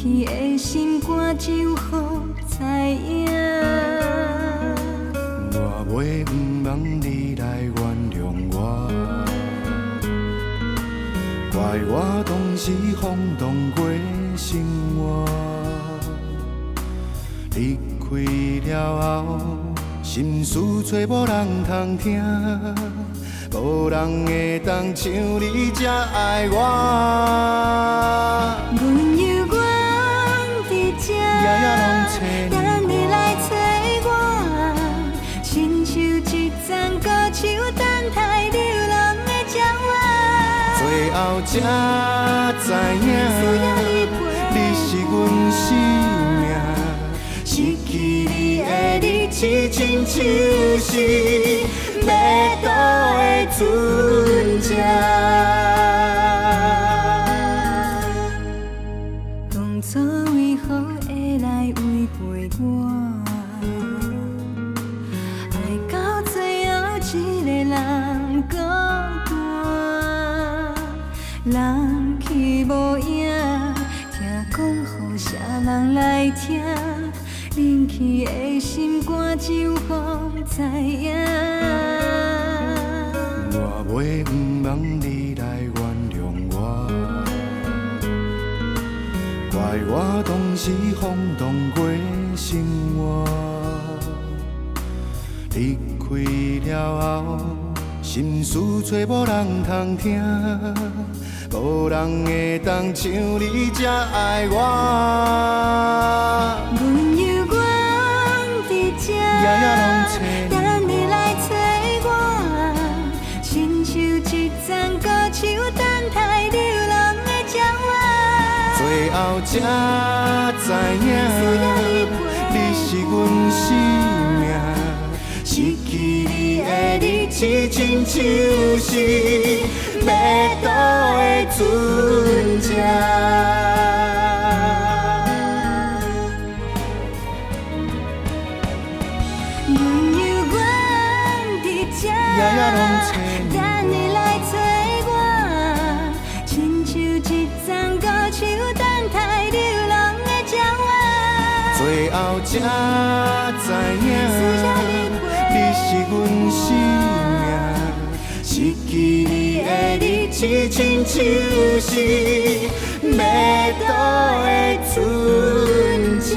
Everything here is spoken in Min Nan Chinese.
去的心肝就予知影。我袂毋望你來原諒我，怪我當時衝動過生活。離開了後，心事揣無人通聽，無人會當像你這愛我。阮猶原佇這，夜夜攏找等你來揣我，親像一叢孤樹等待流浪的鳥仔。最後才知影，需要你陪，你是阮生命。失去你的日子，親像是欲倒的船隻。當初為何會來違背我？愛到最後一个人孤單，人去無影，聽講予啥人來疼？冷去的心肝就予知影。我袂毋望你來原諒我，怪我當時衝動過生活。離開了後，心事揣無人通聽，無人會當像你這愛我。阮猶原佇這，夜夜攏找等你來揣我，親像一叢孤樹等待流浪的鳥仔。最後才知影，需要你陪，你是阮生命。失去你的日子，親像是欲倒的船隻。阮猶原佇這，夜夜攏找等你來揣我，親像一叢孤樹等待流浪的鳥仔。最後才知影，需要你陪，你是阮生命。失去你的日子，親像是欲倒的船隻。